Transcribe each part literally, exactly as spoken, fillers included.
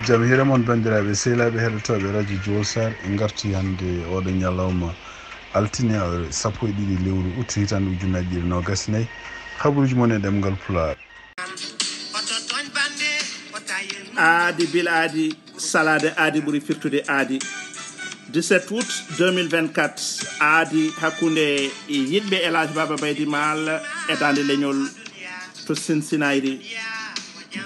Jam hiire mon, banndiraaɓe sehilaaɓe heɗotooɓe Radio Jowol Sar. En ngartii hannde oɗo ñalawma altine, sappo e ɗiɗi lewru août, hitaande ujunnaji ɗiɗi nogas e nayi. Habaruuji mon e ɗemngal Pulaar. Aadi bil aadi, salaade aadi ɓuri firtude aadi. Dix-sept août deux mille vingt-quatre, aadi hakkunde yiɗɓe El Hadj Baba Baydi Maal e Daande Leñol to Cincinnati.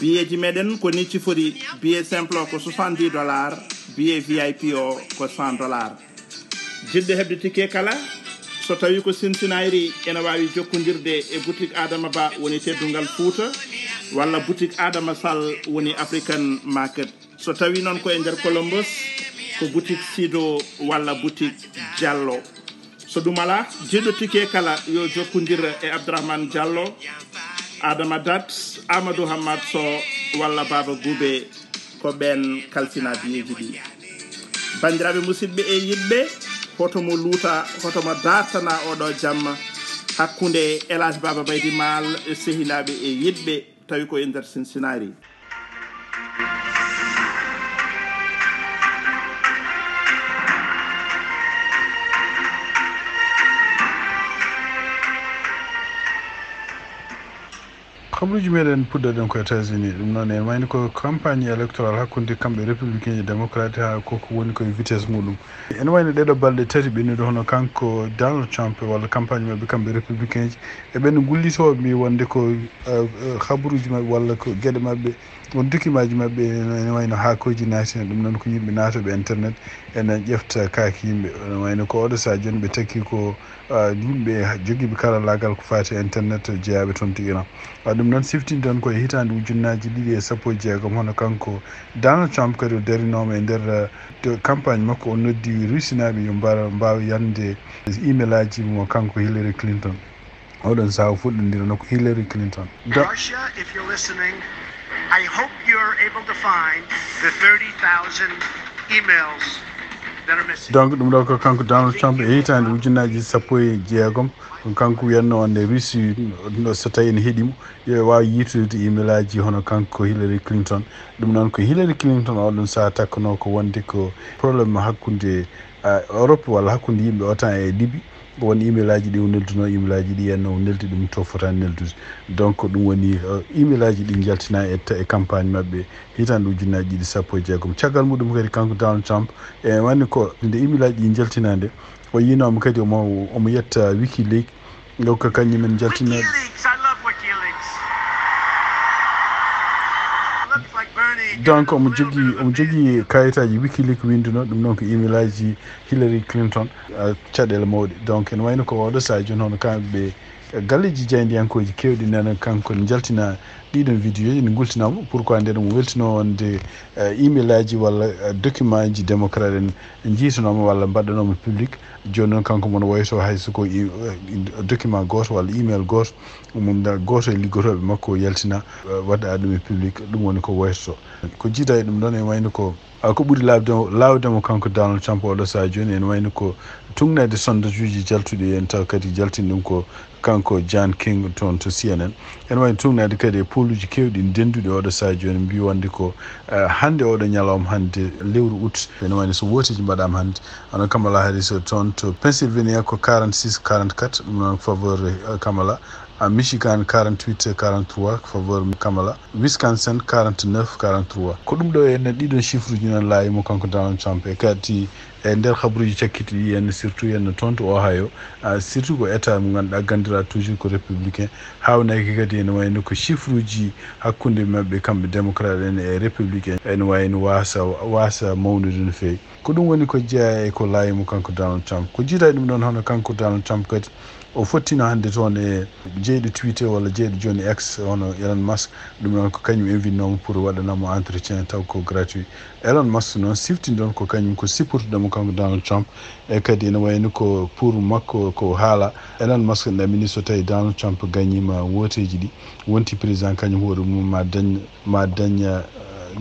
Biyeeji meɗen ko ni cifori: biye simple o ko soixante-dix dollars, biye V I P o ko cent dollars. Jiɗɗo heɓde ticket kala, so tawi ko Cincinnati, ene waawi jokkondirde e boutique Adama Ba woni Teddungal Fuuta, walla boutique Adama Sall woni African Market. So tawi noon ko e nder Columbus, ko boutique Sido walla boutique Diallo. So ɗum alaa, jiɗɗo ticket kala yo jokkondir e Abdourahmane Diallo, Adama Dat, Amadou Hammat Sow walla Baba Goubé. Ko ɓeen kalfinaa biyeeji ɗi. Banndiraaɓe musidɓe e yiɗɓe, hoto mo luuta, hoto mo dartana oɗo jamma hakkunde El Hadj Baba Baydi Maal e sehilaaɓe e yiɗɓe, tawi ko e nder Cincinnati. Habaruuji meɗen puɗɗoɗen ko États-Unis. Ɗum noon, en wayni ko campagne électorale hakkunde kamɓe républicain e démocrate, haa koko woni koye vitesse muɗum. Ene wayno ɗeɗo balɗe tati ɓennude, hono kanko Donald Trump walla campagne maɓɓe kamɓe républicain ji, e ɓen gullitooɓe mbi wonde ko, eh, eh, habaruuji maɓɓe walla ko geɗe maɓɓe, won document ji maɓɓe ene wayno haakooji naati heen. Ɗum noon ko yimɓe naatooɓe internet ene ƴefta kaake yimɓe. Ene wayno ko oɗo sahaa jooni ɓe takki ko, ah, yimɓe jogiiɓe karallaagal ko faati e internet jeyaaɓe toon to Iran. Ah, ɗum noon siftini tan ko e hitaande ujunnaaji ɗiɗi e sappo e jeegom, hono kanko Donald Trump kadi o darinooma e nder, ah, to campagne makko, o noddi Rusinaaɓe yo mbar-, mbaaw yande emailaaji mo kanko Hillary Clinton. Oɗon sahaa o fuɗɗondirano ko Hillary Clinton. Da- Russia, if you're listening, I hope you're able to find the thirty thousand emails that are missing. Donc, ɗum ɗo ko kanko Donald Trump e hitaande ujunnaaji sappo e jeegom, ko kanko wiyatno wonde Russie, no, so tawi ene heɗii mo, yo waaw yiitude emailaaji hono kanko Hillary Clinton. Ɗum noon ko Hillary Clinton oɗon sahaa takkanoo ko wonde ko problème hakkunde, ah, Europe walla hakkunde yimɓe OTAN e Libi. Won emailaaji ɗi o neldunoo, emailaaji ɗi henno o neldi ɗum to fotaani neldude. Donc, ko ɗum woni, eh, emailaaji ɗi njaltinaa e ta-, e campagne maɓɓe hitaande ujunnaaji ɗiɗi sappo e jeegom. Caggal muɗum kadi, kanko Donald Trump, e wayno ko nde emailaaji ɗi njaltinaa nde, o yiinooma kadi omo, omo yetta Wikileaks, donc ko kañum en njaltinaa. Wikileaks, I love Wikileaks. Looks like Bernie. Donc, omo jogii, omo jogii kayitaaji Wikileaks winndunoo, ɗum noon ko emailaaji Hillary Clinton, ah, caɗeele mawɗe. Donc, ene wayno ko oɗo sahaa jooni, hono kamɓe, eh, galleeji jaayndiyankooji keewɗi nana kanko ne njaltina ɗiɗon vidéo ji, ne ngultinaama. Pourquoi nden mo weltinoo wonde, eh, emailaaji walla, eh, documentji démocrate en njiitanooma walla mbaɗɗanooma public. Jooni noon kanko mo no wayto hay so ko e, eh, document gooto walla email gooto, mo nda-, gooto e liggotooɓe makko o yaltina, eh, waɗa ɗum e public, ɗum woni ko waytoto. Ko jiida e ɗum ɗoon, e wayno ko, ah, ko ɓuri laawde, laawde mo kanko Donald Trump oɗo sahaa jooni, ene wayno ko tuugnaade sondage uji jaltuɗi en, taw kadi jaltini ɗum ko kanko John King toon to C N N. Ene wayno tuugnaade kadi e pooluuji keewɗi ndenduɗi oɗo sahaa jooni, mbi wonde ko, ah, hannde oɗo ñalawma hannde lewru août, ene wayno so wooteeji mbaɗaama hannde, hono Kamala Harris toon to Pennsylvania ko quarante-six quarante-quatre, ɗum noon faveur, eh, Kamala. Ah, Michigan quarante-huit quarante-trois, faveur Kamala. Wisconsin quarante-neuf quarante-trois. Ko ɗum ɗo e nder ɗiɗon chiffre uji noon laayi mo kanko Donald Trump. E kadi e nder habaruuji cakkitii ɗi en, surtout en toon to Ohio, ah, surtout ko état mo ngannduɗaa ganndiraa toujours ko républicain. Haawnaaki kadi ene wayno ko chiffre uji hakkunde maɓɓe kamɓe démocrate en e républicain ene wayno waasa, waasa mawnude no feewi. Ko ɗum woni ko jeyaa e ko laayi mo kanko Donald Trump. Ko jiida e ɗum ɗoon, hono kanko Donald Trump kadi, o fottino hannde toon e jeyɗo Twitter walla jeyɗo jooni X, hono Elon Musk. Ɗum noon ko kañum invitnoo mo pour waɗana mo entretien taw ko gratuit. Elon Musk noon siftini ɗoon ko kañum ko sipportuɗo mo kanko Donald Trump. E kadi ene wayno ko pour makko ko haala. Elon Musk ɗamini so tawi Donald Trump gañiima wooteeji ɗi, wonti président kañum hoore mum ma dañ, ma dañ, eh,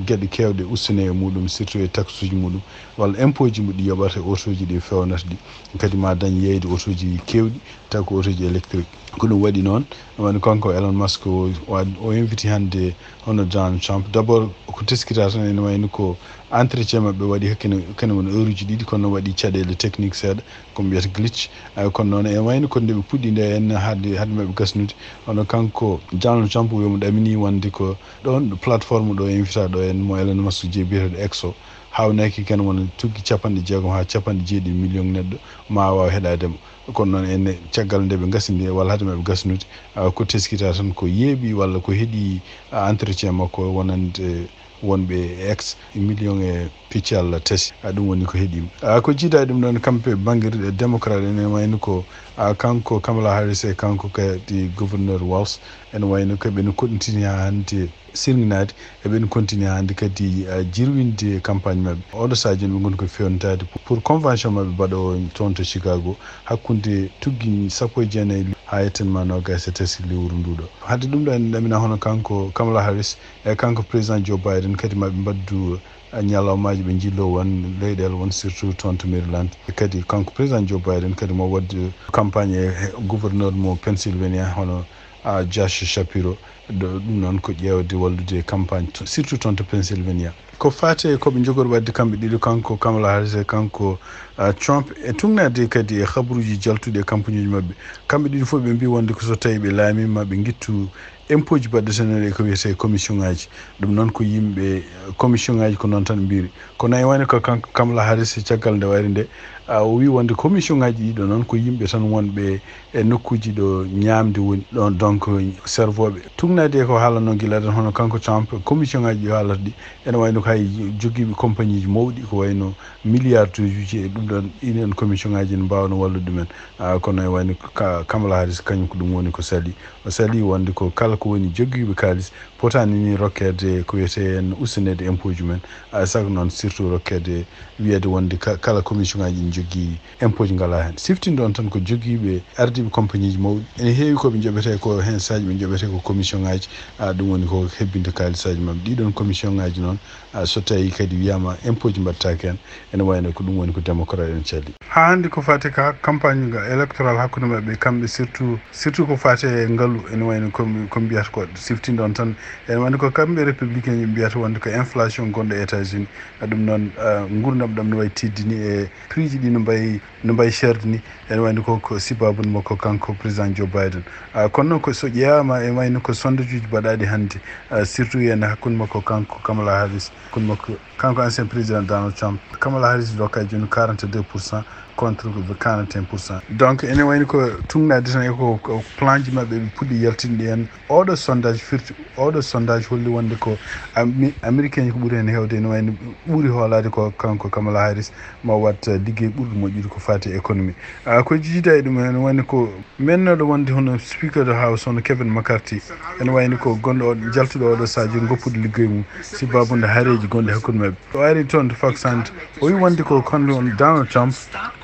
geɗe keewɗe ustune e muɗum, surtout e taxuji muɗum, walla impôtji mo ɗi yoɓata e autoji ɗi fewnata ɗi. Kadi ma dañ yeeyde autoji keewɗi, taw ko autoji électrique. Ko ɗum waɗi noon, woni kanko Elon Musk o, o, o inviti hannde hono Donald Trump. D'abord, ko teskita tan ene wayno ko entretien maɓɓe waɗi hakkene, kene woni heure uji ɗiɗi, kono waɗi caɗeele technique seeɗa, ko mbiyata glitch. Ay, kono noon, ene wayno ko nde ɓe puɗɗi nde, en hade, hade maɓɓe gasnude. Hono kanko Donald Trump, wiyomo ɗamini wonde ko ɗon plateforme ɗo invita ɗo en mo Elon Musk jeyi, biyeteɗo X o, haawnaki ken wona tuggi capanɗe jeegom haa capanɗe jeeɗiɗi million neɗɗo ma waaw heɗaade mo. Kono noon, ene caggal nde ɓe ngasindi, walla hade maɓɓe gasnude, ah, ko teskita tan ko yeeɓi walla ko heɗi, ah, entretien makko wonande wonɓe e X million e piccal tati. Ah, ɗum woni ko heɗima. Ah, ko jiidaade ɗum ɗon, kamɓe bannge ɗe démocrate, ene wayno ko, ah, kanko Kamala Harris e kanko kadi gouverneur Walz, ene wayno ko ɓe no koɗintini haa hannde sirŋinaade, eɓen continue hannde kadi, ah, jirwinde campagne maɓɓe. Oɗo sahaa jooni ɓe ngoni ko fewnitaade pour, pour convention maɓɓe mbaɗo toon to Chicago, hakkunde tuggi sappo e jeenayi haa yettan ma noogaas e tati lewru nduɗo. Hadde ɗum ɗo, en ɗamina hono kanko Kamala Harris e kanko président Joe Biden kadi maɓe mbaddu, ah, ñalawmaaji ɓe njillo won leyɗeele won, surtout toon to Maryland. Kadi kanko président Joe Biden kadi mo waɗde campagne e, e gouverneur mo Pennsylvania hono, ah, Josh Shapiro. Ɗo, ɗum noon ko ƴeewde wallude campagne to, surtout toon to Pennsylvania. Ko faate ko ɓe njogori waɗde kamɓe ɗiɗo, kanko Kamala Harris e kanko, ah, Trump, e tugnaade kadi e habaruuji jaltuɗi e campagne uji maɓɓe. Kamɓe ɗiɗo fof ɓe mbii wonde ko so tawi ɓe laamiima ɓe ngittu impôtji baɗɗo senere ko wiyetee commission ngaji. Ɗum noon ko yimɓe, eh, commission ngaji ko noon tan mbiri. Kono e wayno ko kanko Kamala Harris caggal nde wayri nde, ah, o wi wonde commission ngaji ɗiɗo noon ko yimɓe tan wonɓe e nokkuuji ɗo ñaamde woni ɗon, donc servooɓe. Tugnaade e ko haalanno gila ɗon, hono kanko Trump, commission ngaji ɗi haalata ɗi, ene wayno ko hay jogiiɓe compagnieji mawɗi, ko wayno milliarduuji e ɗum ɗon, ɗin en commission ngaji ne mbaawno wallude ɗumen. Ah, kono e wayno ka-, Kamala Harris, kañum ko ɗum woni ko sali. O sali wonde ko kala ko woni jogiiɓe kaalis potaani ni rokkeede ko wiyetee en ustineede impôtji men. Ah, sago noon surtout rokkeede wiyeede wonde ka-, kala commission ngaji ɗi njogii impôtji ngalaa heen. Siftinde on tan ko jogiiɓe ardiiɓe compagnieji mawɗi. Ene heewi ko ɓe njoɓetee ko heen saaji ɓe njoɓetee ko commission ngaji. Ah, ɗum woni ko hebbinde kaalisaaji maɓɓe. Ɗiɗon commission ngaji noon, ah, so tawi kadi wiyaama impôtji mbaɗtaaki heen, ene wayno ko ɗum woni ko démocrate en calli. Haa hannde ko faati ka campagne ga électoral hakkunde maɓɓe kamɓe surtout, surtout ko faati e ngalu, ene wayno ko, ko mbiyata ko siftinde on tan, ene wayno ko kamɓe républicain ɓe mbiyata wonde ko inflation gonɗo États-Unis. Ah, ɗum noon, ah, nguurndam ɗam no wayi tiiɗde ni e prix ji ɗi no mbayi, no mbayi cher ni, ene wayno ko, ko sibaabu makko kanko président Joe Biden. Ah, kono noon ko so ƴeewaama e wayno ko sondage uji mbaɗaaɗi hannde, ah, surtout ene hakkunde makko kanko Kamala Harris, hakkunde makko kanko ancien président Donald Trump. Kamala Harris dokkay jooni quarante-deux pour cent contre quarante et un pour cent. Donc ene wayno ko tugnaade tan e ko, ko plan ji maɓɓe ɓe puɗɗi yaltinde en. Oɗo sondage firti, oɗo sondage holli wonde ko Ami-, Américain ko ɓuri heen heewde, ene wayno ɓuri hoolaade ko kanko Kamala Harris ma waɗ, eh, liggey ɓurɗo moƴƴude ko faati e économie. Ah, ko jiida e ɗum, ene wayno ko mennooɗo wonde hono Speaker of the House, hono Kevin McCarthy, ene wayno ko gonɗo o, jaltuɗo oɗo sahaa jooni goppude liggey mum, sibaabu nde hareeji gonɗi hakkunde maɓɓe. O ari toon to Fox and o wi wonde ko kanko on Donald Trump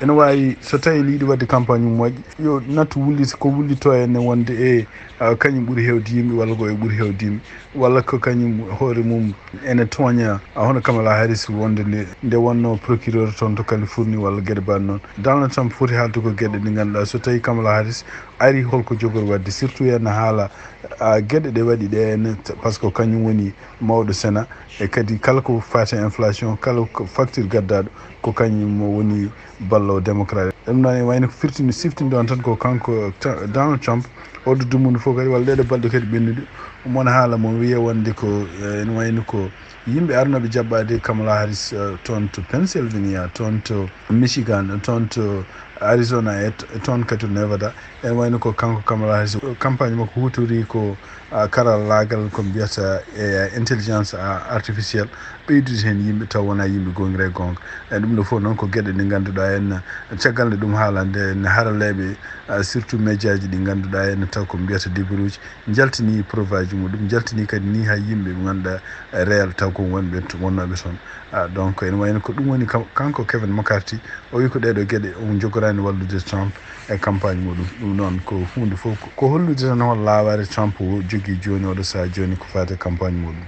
ene waawi, so tawi ne yiɗi waɗde campagne mum moƴƴo, yo nattu wullita ko wullitoo en ne wonde e, ah, kañum ɓuri heewde yimɓe walla ko e ɓuri heewde yimɓe, walla ko kañum hoore mum ene tooña, ah, hono Kamala Harris wonde nde, nde wonno procureur toon to Californie walla geɗe mbaɗ noon. Donald Trump foti haalde ko geɗe ɗe ngannduɗaa so tawi Kamala Harris ari holko jogori waɗde, surtout ene haala, ah, geɗe ɗe waɗi ɗe ene, par ce que kañum woni mawɗo Sénat, e kadi kala ko faati e inflation, kala ko facture gaddaaɗo, ko kañum mo woni balloowo démocrate. Ɗum noon e wayno ko firtini siftinde on tan ko kanko Ta-, Donald Trump, oɗo dumunna fof kadi walla ɗeɗo balɗe kadi ɓennude, omo wona haala mo wiya wonde ko, eh, ene wayno ko yimɓe arnooɓe jaɓɓaade Kamala Harris, eh, toon to Pennsylvania, toon to Michigan, toon to Arizona, e t-, e toon kadi to Nevada. Ene wayno ko kanko Kamala Harris, campagne makko huutori ko, ah, karallaagal ko mbiyata e intelligence, ah, artificielle, ɓeydude heen yimɓe taw wonaa yimɓe goongira e goonga. E ɗum ɗo fof noon ko geɗe ɗe ngannduɗaa en, caggal nde ɗum haalande en haralleeɓe, ah, surtout médiaji ɗi ngannduɗaa en taw ko mbiyata débrouille, njaltini preuve aji muɗum, njaltini kadi ni hay yimɓe ɓe ngannduɗaa réel taw ko wonɓe to-, wonnooɓe toon. Ah, donc ene wayno ko ɗum woni kam-, kanko Kevin McCarthy, o wi ko ɗeɗo geɗe o jogoraani wallude Trump e campagne muɗum. Ɗum noon ko huunde fof ko, ko hollude tan hol laawaare Trump o jogii jooni, oɗo sahaa jooni ko faati e campagne muɗum.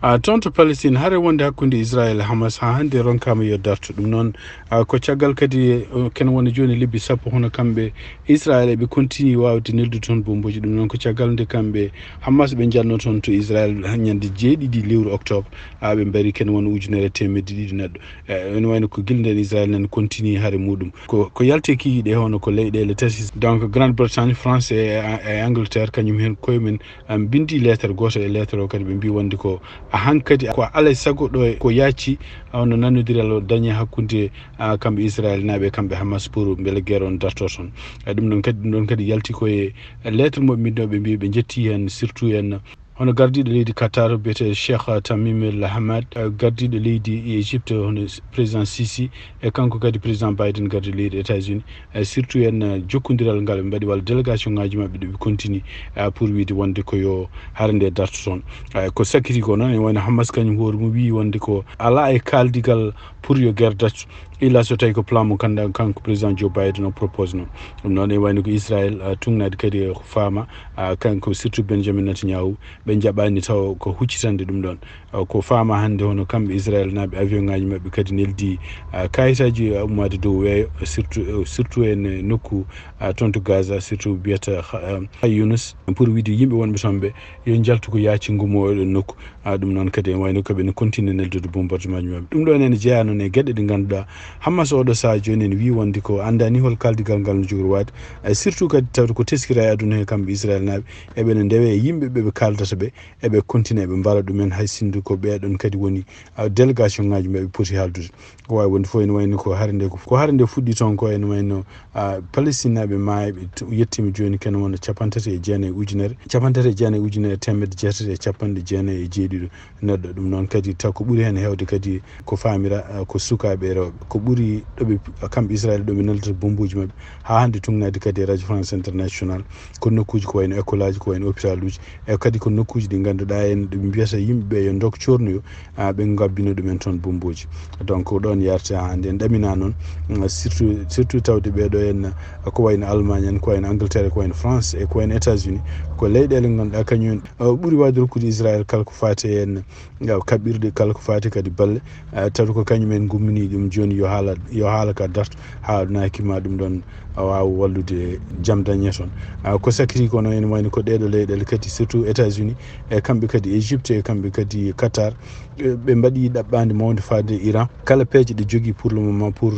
A toon to Palestine, hare wonde hakkunde Israel e Hamas haa hannde ronkaama yo darto. Ɗum noon, a, ko caggal kadi, eh, ken woni jooni lebbi sappo, hono kamɓe Israel eɓe continue waawde neldude toon bomboji. Ɗum noon ko caggal nde kamɓe Hamas ɓe njanno toon to Israel ñande jeeɗiɗi lewru octobre, a, ɓe mbari ken woni ujunere e teemedde ɗiɗi neɗɗo. Eh, ene wayno ko gila nden Israel nan continue hare muɗum. Ko, ko yalti e kikiiɗe hono ko leyɗeele tati, donc Grande Bretagne, France e, e Angleterre, kañum heen koye mum, am, mbindi lettre gooto e lettre o kadi ɓe mbi wonde ko a hankadi ko alay sago ɗo e ko yaaci, a, hono nannodiral o dañe hakkunde, a, kamɓe Israel naaɓe e kamɓe Hamas pour mbele guerre on darto toon. A, ɗum ɗon kadi, ɗum ɗon kadi yalti koye lettre mo ɓe mbinno, ɓe mbi ɓe njetti heen surtout heen hono gardiiɗo leydi Qatar biyeteeɗo Cheikh Tamim El Hamad, eh, gardiiɗo leydi Égypte hono président Sisi, e kanko kadi président Biden gardiiɗo leydi États-Unis, eh, surtout en, eh, jokkondiral ngal ɓe mbaɗi walla délégation ngaji maɓɓe ɗo ɓe continue, eh, pour wiide wonde ko yo hare nde darto toon. Eh, ko sakkiti ko noon, ene wayno Hamas kañum hoore mum wiyi wonde ko alaa e kaaldigal pour yo guerre darto. Illa so tawi ko plan mo kanda kanko président Joe Biden o propose no. Ɗum noon ene wayno ko Israel, eh, tugnaade kadi e faama, eh, kanko surtout Benjamin Netanyahu, ɓe njaɓaani taw ko huccitande ɗum ɗon. Eh, ko faama hannde hono kamɓe Israel naaɓe avion ngaji maɓɓe kadi neldi, eh, kayitaji, eh, ummaade dow weeyo, surtout, eh, surtout en, eh, nokku, eh, toon to Gaza, surtout mbiyata, eh, Khan Yunus, pour wiide yimɓe wonɓe toon ɓe yo njaltu ko yaaci ngumo e ɗon nokku. A, ɗum noon kadi ene wayno ko ɓe no continue neldude bombardement ji maɓɓe. Ɗum ɗo ene jeyaa noon e geɗe ɗe ngannduɗaa Hamas oɗo sahaa jooni ene wiyi wonde ko anndani hol kaaldigal ngal no jogori waade. E surtout kadi tawde ko teskira e aduna he kamɓe Israel naaɓe, eɓe no ndewe e yimɓe ɓe ɓe kaaldata ɓe, eɓe continue eɓe mbara ɗumen hay sinno ko ɓeɗon kadi woni, a, délégation ngaji maɓɓe poti haaldude. Ko waawi wonde fof ene wayno ko hare nde, ko hare nde fuɗɗi toon ko ene wayno, a, Palestine naaɓe maayɓe to-, yettima jooni ken wona capanɗe tati e jeenayi ujunere, capanɗe tati e jeenayi ujunere e teemedde jeetati e capanɗe jeenayi e jeeɗiɗo neɗɗo. Ɗum noon kadi taw ko ɓuri heen heewde kadi ko faamira, a, ko sukaaɓe e rewɓe. Ko ɓuri ɗo ɓe, kamɓe Israel ɗo ɓe neldata bombuuji maɓɓe haa hannde tugnaade kadi e Radio France International ko nokkuuji ko wayno école aji, ko wayno hôpital uji, e kadi ko nokkuuji ɗi ngannduɗaa en ɗo ɓe mbiyata yimɓe ɓe yo ndok coornoyo, a, ɓe ngabbina ɗumen toon bombuuji. Donc ko ɗoon yarti haa hannde en ɗamina noon, mm, surtout, surtout tawde ɓeɗo en, a, ko wayno Allemagne en, ko wayno Angleterre, ko wayno France e ko wayno États-Unis, ko leyɗeele ngannduɗaa kañum en, a, ɓuri waawde rokkude Israel kala ko faati en, a, kaɓɓirɗe kala ko faati kadi balle, a, tawi ko kañum en gummini ɗum jooni yo haala, yo haala ka darto haa naaki ma ɗum ɗon a waawa wallude jam dañe toon. A, ko sakkiti ko noon ene wayno ko ɗeɗo leyɗeele kadi surtout États-Unis e kamɓe kadi Égypte e kamɓe kadi Qatar, e ɓe mbaɗi ɗaɓɓaande mawnde faade Iran. Kala peeje ɗe jogii pour le moment pour,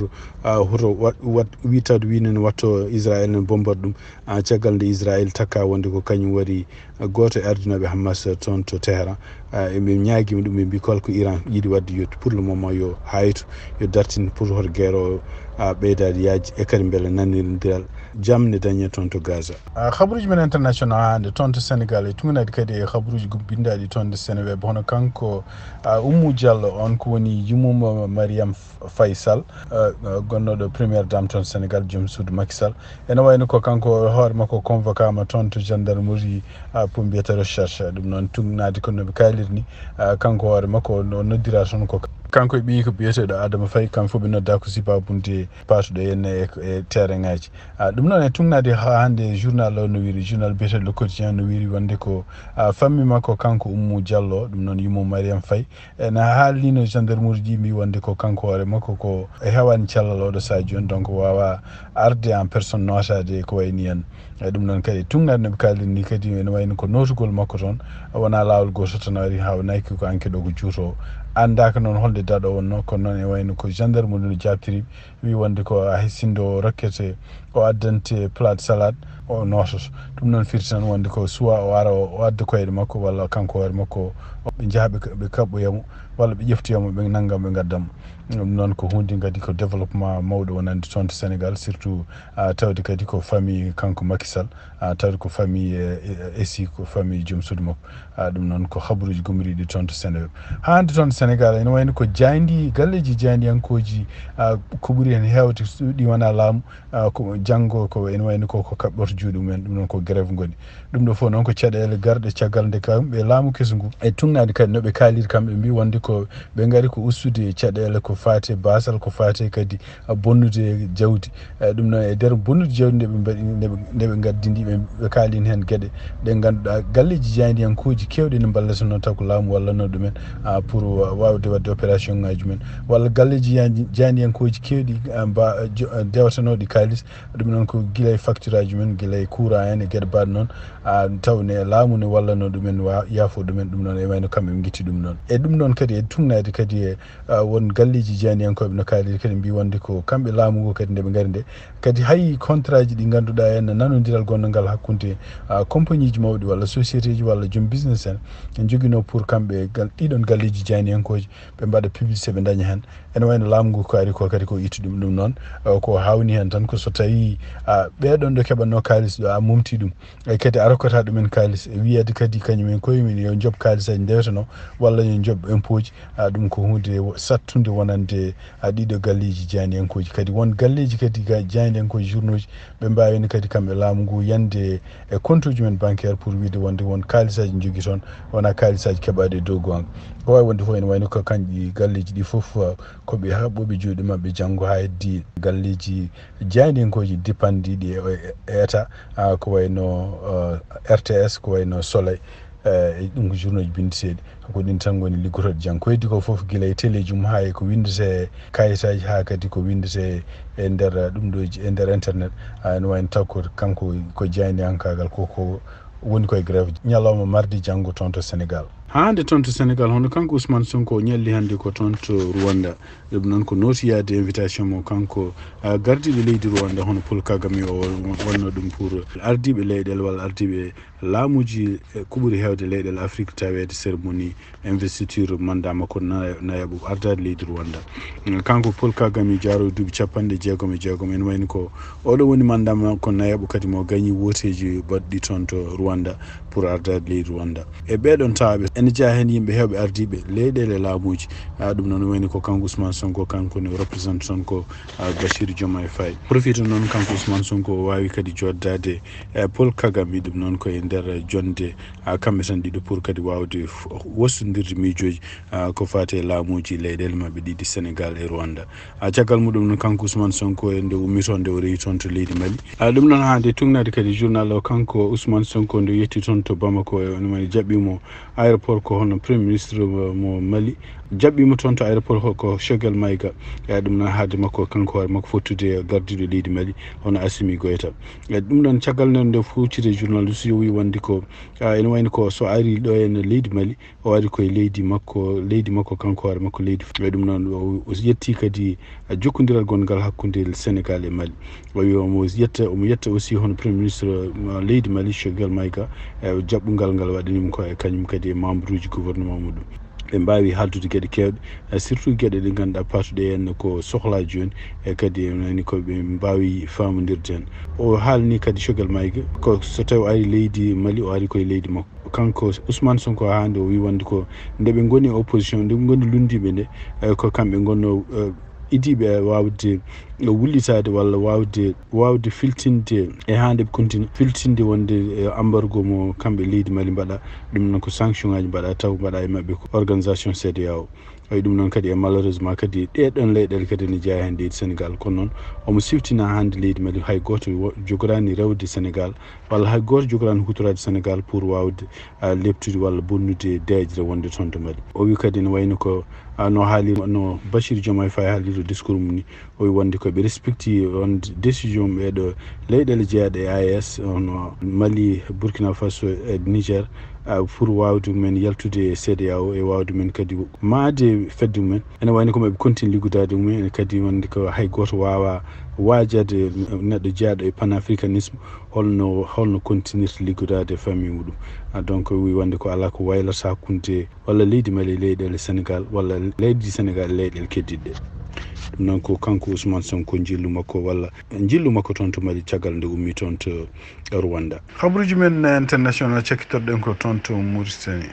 a, hoto wat, wat, witaade wi noon watto Israel ne bombar ɗum. A, caggal nde Israel takka wonde ko kañum wari, a, gooto e ardinooɓe Hamas toon to Teheran. A, eɓe ñaagima ɗum, ɓe mbi kala ko Iran yiɗi waɗde yo pour le moment yo hayto, yo dartin pour hoto guerre o, a, ɓeydaade yaajde e kadi mbele nanndiral jam ne dañe toon to Gaza. A, habaruuji men international hannde toon to Sénégal e tugnaade kadi e habaruuji gum-, binndaaɗi toon to Seneweb, hono kanko, a, Oumou Diallo on ko woni yummum Mariam Faisal, eh, eh, gonnooɗo première dame toon Sénégal, joom suudu Macky Sall. Ene wayno ko kanko hoore makko convoquaama toon to gendarmerie, ah, pour mbiyata recherche. Ɗum noon tugnaade kono no ɓe kaalirni, ah, kanko hoore makko no noddira toon ko kanko e ɓiyi ko biyeteeɗo Adama Faye, kamɓe fof ɓe nodda ko sibabunde paatuɗo heen e, e terrain ngaji. Ah, ɗum noon e tugnaade haa hannde journal o no wiiri, journal biyeteeɗo Le Quotidien no wiiri wonde ko, ah, fammi makko kanko Oumou Diallo, ɗum noon yummo Mariam Faye, ene haalnino gendarmerie ji mbi wonde ko kanko hoore makko ko e heewani cellal oɗo sahaa jooni, donc waawa arde en personne nootaade ko wayni en. E ɗum noon kadi tugnaade no ɓe kaaliri ni kadi ene wayno ko nootugol makko toon wonaa laawol gooto tan ari, haa naaki ko enquête o ko juuto. Anndaaka noon holnde daɗo wonno, kono noon e wayno ko gendarmerie no jaabtiri wi wonde ko hay sinno o rokkete o addante plate salade o noototo. Ɗum noon firti tan wonde ko soit o ara o, o adda koyɗe makko walla kanko hoore makko o, ɓe njaha ɓe, ɓe kaɓɓoya mo walla ɓe ƴeftoya mo ɓe nannga ɓe ngadda mo. Ɗum noon ko huunde kadi ko développement mawɗo wonande toon to Sénégal, surtout, ah, tawde kadi ko famille kanko Macky Sall, ah, tawde ko famille, eh, eh, esi ko famille joom suudu makko. Ah, ɗum noon ko habaruuji gumriiɗi toon to Seneweb. Haa hannde toon to Sénégal ene wayno ko jaaynde galleeji jaayndiyankooji, ah, ko ɓuri heen heewde ɗi wonaa laamu, ah, ko janngo ko ene wayno ko, ko kaɓɓorto juuɗe mumen, ɗum noon ko grève ngoni. Ɗum ɗo fof noon ko caɗeele garɗe caggal nde kamɓe laamu kesu ngu e tugnaade kadi no ɓe kaaliri kamɓe mbi wonde ko ɓe ngari ko ustude caɗeele ko faati e baasal, ko faati e kadi bonnude jawdi. E ɗum noon e nder bonnude jawdi nde ɓe mbaɗi, nde ɓe, nde ɓe ngaddindi, ɓe, ɓe kaalini heen geɗe ɗe ngannduɗaa galleeji jaayndiyankooji keewɗi ne mballatnoo taw ko laamu wallatnoo ɗumen, ah, pour wa-, waawde waɗde opération ŋaaji mumen. Walla galleeji jaayndiyankooji keewɗi, ah, mba-, jo-, ah, dewatanooɗi kaalis, ɗum noon ko gila e facture aji men, gila e courant en e geɗe mbaɗe noon, ah, taw ne laamu ne wallatnoo ɗumen, wa-, yaafo ɗumen, ɗum noon e wayno kamɓe ɓe ngitti ɗum noon. E ɗum noon kadi e tugnaade kadi e, ah, won galleeji jaayndiyankooɓe no kaaliri kadi mbi wonde ko kamɓe laamu ngu kadi nde ɓe ngari nde, kadi hay contrat ji ɗi ngannduɗaa en nanondiral gonngal hakkunde, ah, compagnie ji mawɗi walla société ji walla joom business en, en njoginoo pour kamɓe gal-, ɗiɗon galleeji jaayndiyankooji ɓe mbaɗa publicité ɓe ndaña heen. Ene wayno laamu ngu ko ari ko kadi ko ittu ɗum, ɗum noon, eh, ko hawni heen tan ko so tawi, ah, ɓeɗon ɗo keɓatno kaalis ɗo a momti ɗum, e kadi a rokkata ɗumen kaalis e wiyade kadi kañum en koye mum yo job kaalis aji ndeweteno walla yo job impôt ji, ah, ɗum ko hunde wo-, sattunde wonande, ah, ɗiɗo galleeji jaayndiyankooji. Kadi won galleeji kadi ga-, jaayndiyankooji journaux ji ɓe mbaawino kadi kamɓe laamu ngu yande e compte uji men bancaire pour wiide wonde won kaalisaaji jogi toon, wona kaalisaaji keɓaaɗi e dow goonga. Ko waawi wonde fof ene wayno ko kanƴi galleeji ɗi fof, uh, ko ɓe haɓɓooɓe juuɗe maɓɓe janngo haa heddi galleeji jaayndiyankooji dépendant ɗi e, e, e État, uh, ko wayno, uh, R T S, ko wayno Soleil, uh, e ɗum ko journaux ji binndeteeɗi. Ko ɗin tan ngoni liggotooɗe janngo. Ko heddi ko fof gila e teleeji mum haa e ko winndetee kayitaaji haa kadi ko winndetee e nder, uh, ɗum ɗo j-, e nder internet. Uh, ene wayno taw ko kanko ko jaayndiyankaagal ko, ko woni koye grève ñalawma mardi janngo toon to Sénégal. Haa hannde toon to Sénégal, hono kanko Ousmane Sonko o ñalli hannde ko toon to Rwanda. Ɗum noon ko nootiyaade invitation mo kanko, ah, gardiiɗo leydi Rwanda, hono Paul Kagame o wonno ɗum pour ardiiɓe leyɗeele walla ardiiɓe laamuuji, eh, ko ɓuri heewde leyɗeele Afrik taweede cérémonie investiture mandat makko na-, nayaɓo ardaade leydi Rwanda. Mm, kanko Paul Kagame jaarowo duuɓi capanɗe jeegom e jeegom, ene wayni ko oɗo woni mandat makko nayaɓo kadi mo gañi wooteeji baɗɗi toon to Rwanda pour ardaade leydi Rwanda. E ɓeɗon tawɓe ene jeyaa heen yimɓe heewɓe ardiiɓe leyɗeele laamuuji. Ah, ɗum noon wayni ko kanko Ousmane Sonko, kanko ne représente toon ko, ah, Bassirou Diomaye Faye. Profite noon kanko Ousmane Sonko o waawi kadi jooɗdaade, eh, Paul Kagame, ɗum noon ko e nder jonde, ah, kamɓe tan ɗiɗo pour kadi waawde f-, wostondirde miijooji, ah, ko faati e laamuuji leyɗeele maɓɓe ɗiɗi Sénégal e Rwanda. Ah, caggal muɗum noon kanko Ousmane Sonko e nde ummi toon nde o rewi toon to leydi Mali. Ah, ɗum noon haa nde tugnaade kadi journal o kanko Ousmane Sonko nde o yetti toon to Bamako e on mani jaɓɓimo aéroport ko hono Premier Ministre mo, mo Mali. Jaɓɓimo toon to aéroport ko, ko Choguel Maïga. E ɗum noon haalde makko kanko hoore makko fottude e gardiiɗo leydi Mali hono Assimi Goïta. E ɗum ɗoon caggal nde, nde fuucide journaliste o wi wonde ko, ah, ene wayno ko so ari ɗo e leydi Mali, o ari koye leydi makko, leydi makko kanko hoore makko leydi. E ɗum noon o, o yetti kadi, ah, jokkondiral gonngal hakkunde Sénégal e Mali. O wi omo yetta, omo yetta aussi hono Premier Ministre, ah, leydi Mali Choguel Maïga, e jaɓɓungal ngal waɗanimo ko e kañum kadi e membre uji gouvernement muɗum. Ɓe mbaawi haaldude geɗe keewɗe, eh, surtout geɗe ɗe ngannduɗaa paatuɗe heen ko sohlaaji jooni, e kadi ene wayni ko ɓe mbaawi faamondirde heen. O haalni kadi Choguel Maïga ko so tawi o ari leydi Mali, o ari koye leydi makko. Kanko Ousmane Sonko haa nde o wi wonde ko nde ɓe ngoni opposition, nde ɓe ngoni lunndiiɓe nde, eh, ko kamɓe ngonnoo, eh, idiiɓe e waawde wullitaade walla waawde, waawde filtinde e haa nde ɓe continue filtinde wonde, eh, embargo mo kamɓe leydi Mali mbaɗa, ɗum noon ko sanction ngaji mbaɗa taw mbaɗa e maɓɓe ko organisation C E D E A O. Eyi ɗum noon kadi e malheureusement kadi ɗee ɗoon leyɗeele kadi ene jeyaa heen leydi Sénégal, kono noon omo siftina hannde leydi Mali hay gooto wo-, jogoraani rewde Sénégal walla hay gooto jogoraani huutoraade Sénégal pour waawde, ah, leɓtude walla bonnude deeƴre wonde toon to Mali. O wi kadi no wayno ko, ah, no haali, no Bassirou Diomaye Faye haaliri discours mum ni, o wi wonde ko ɓe respecti on décision ɓeeɗo leyɗeele jeyaaɗe e A E S, hono Mali, Burkina Faso e Niger, ah, pour waawde mumen yaltude e C E D E A O e waawde mumen kadi maayde fedde mumen. Ene wayno ko maɓe continue liggodaade mumen, ene kadi wonde ko hay gooto waawaa waajade neɗɗo jeyaaɗo e panafricanisme holno, holno continuirta liggodaade e famille muɗum. Ah, donc, wi wonde ko alaa ko waylata hakkunde walla leydi Mali e leyɗeele Sénégal, walla leydi Sénégal e leyɗeele keddiɗe. Ɗum noon ko kanko Ousmane Sonko njillu makko, walla njillu makko toon to Mali caggal nde ummi toon to Rwanda. Habruuji men international cakkitorɗen ko toon to Mauritanie.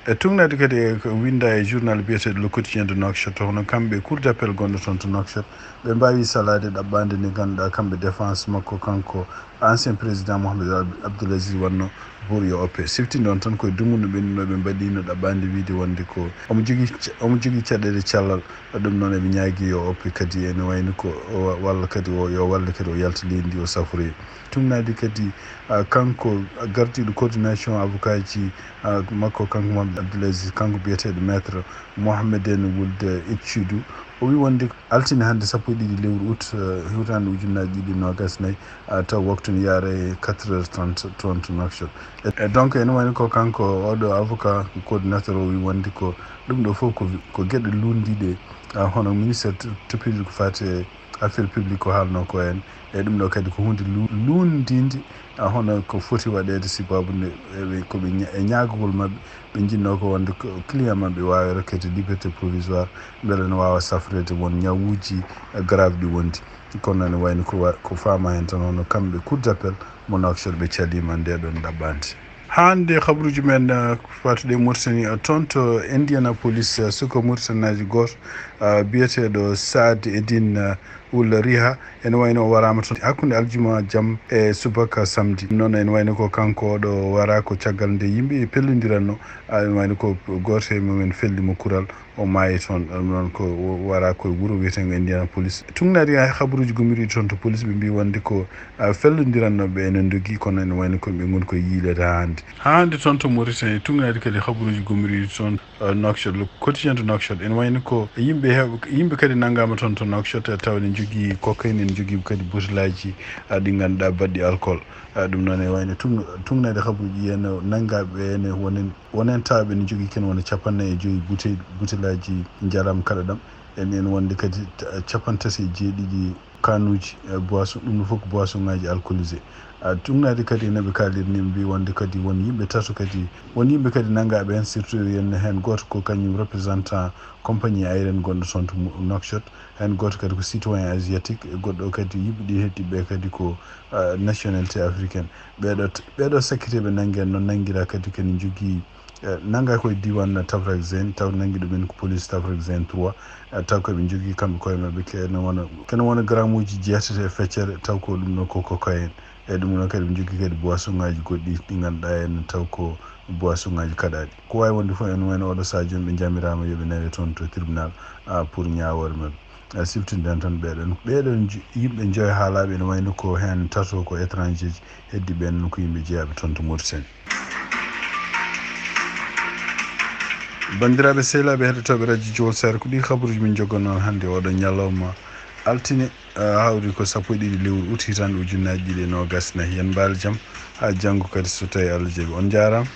E tugnaade kadi e ko winnda e journal biyeteeɗo Le Quotidien de Nouakchott, hono kamɓe Cour d'appel gonɗo toon to Nouakchott, ɓe mbaawi salaade ɗaɓɓaande nde ngannduɗaa kamɓe défense makko, kanko ancien président Mohamed Ab-, Abdoul Aziz wonno pour yo oppe. Siftinde on tan koye dumunna ɓe, no ɓe mbaɗino ɗaɓɓaande wiyde wonde ko omo jogii ca-, omo jogii caɗeele cellal, ɗum noon eɓe ñaagii yo oppe kadi ene wayno ko o wa-, walla kadi o, yo walle kadi o yalta leydi ndi o safroye. Tugnaade kadi, ah, kanko gardiiɗo coordination avocat ji, ah, makko, kanko Mohamed Abdoul Aziz, kanko biyeteeɗo Maître Mohameden Wuld Etchidou, o wi wonde altine hannde sappo e ɗiɗi lewru août, eh, hitaande ujunnaaji ɗiɗi e noogas nayi, ah, taw waktu ne yaara e quatre heures trente, trente Nouakchott. E, e donc ene wayno ko kanko oɗo avocat coordinateur o wi wonde ko ɗum ɗo fof ko, ko geɗe lunndiiɗe, ah, hono ministère tutelle publique ko faati e affaire publique ko haalno ko en. E ɗum ɗo kadi ko huunde lu-, lunndiinde, ah, hono ko foti waɗeede sibabu nde, e ɓe, ko ɓe ña-, e ñaagagol maɓɓe, ɓe njiɗno ko wonde ko client maɓɓe waawi rokkeede liberté provisoire, mbele no waawa safreede won ñawuuji, eh, grave ɗi wondi. Kono ene wayno ko wa-, ko faama heen tan hono kamɓe Cour d'appel mo Nouakchott ɓe caliima nde ɗon ɗaɓɓaande. Hannde habruuji men, eh, fatude e Mauritanie, eh, toon to Indianapolis, eh, suka Mauritanaajo gooto, eh, biyeteeɗo Saad Eddine, eh, Wul Riha, ene wayno o waraama toon hakkunde aljuma jam e subaka samedi. Noon ene wayno ko kanko oɗo wara ko caggal nde yimɓe pellondiranno, ah, ene wayno ko gooto e mumen felli mo kural, o maayi toon. Ɗum noon ko o wara ko e wuro wiyeteengo Indianapolis. Tugnaade e habruuji gummiiɗi toon to police, ɓe mbi wonde ko, ah, fellondirannooɓe ene ndogi, kono ene wayno ko ɓe ngoni koye yiileede haa hannde. Haa hannde toon to Mauritanie, tugnaade kadi habruuji gummiiɗi toon, eh, Nouakchott, Le Quotidien de Nouakchott, ene wayno ko yimɓe heew-, yimɓe kadi nanngaama toon to Nouakchott, eh, tawa ene njogii cocaïne, ene njogii kadi butelaaji, ah, ɗi ngannduɗaa baɗɗi alcool. Ah, ɗum noon ene wayno tug-, tugnaade habruuji ene nanngaaɓe ene wonen, wonen tawa ɓe ene njogii ken wona capanɗe nayi e joyi bute-, butelaaji njaram kaɗa ɗam. En, en wonde kadi ta-, capanɗe tati e jeeɗiɗi kanuuji, eh, boisson, ɗum ɗo fof ko boisson ŋaaji alcoolisé. Ah, tugnaade kadi ene ɓe kaalirni, ɓe mbi wonde kadi won yimɓe tato kadi, won yimɓe kadi nanngaaɓe heen, surtout yen heen gooto ko kañum représentant compagnie aérienne gonɗo toon to Mo-, Nouakchott, heen gooto kadi ko citoyen asiatique, e goɗɗo kadi yimɓe ɗi heddi ɓe kadi ko, ah, nationalité africaine. Ɓeeɗo t-, ɓeeɗo sakkitii ɓe nanngi en noon nanngiraa kadi kadi njogii, eh, nanngaa koye diiwaan Tafrag Zain, taw nanngi ɗumen ko police Tafrag Zain trois, eh, taw ko ɓe njogii kamɓe koye maɓɓe kene wona, kene wona gramuuji jeetati e feccere, taw ko ɗum ɗo ko cocaïne. E ɗum ɗo kadi ɓe njogii kadi boisson ŋaaji goɗɗi ɗi ngannduɗaa en taw ko boisson ŋaaji kaɗaaɗi. Ko waawi wonde fof ene wayno oɗo sahaa jooni ɓe njamiraama yo ɓe nawe toon to tribunal, ah, pour ñaawoore maɓɓe. Eh, siftinde en tan ɓeeɗon, ɓeeɗon j-, yimɓe njoyo haalaaɓe ene wayno ko heen tato ko étranger ji, heddi ɓeen noon ko yimɓe jeyaaɓe toon to Mauritanie. Banndiraaɓe sehilaaɓe heɗotooɓe radio Jowol Sare, ko ɗi habruuji min njogannoo hannde oɗo ñalawma altine, eh, hawri ko sappo e ɗiɗi lewru août hitaande ujunnaaji ɗiɗi e noogas nayi. Yen mbaal jam haa janngo kadi so tawii Allah jaɓi. On njaaraama.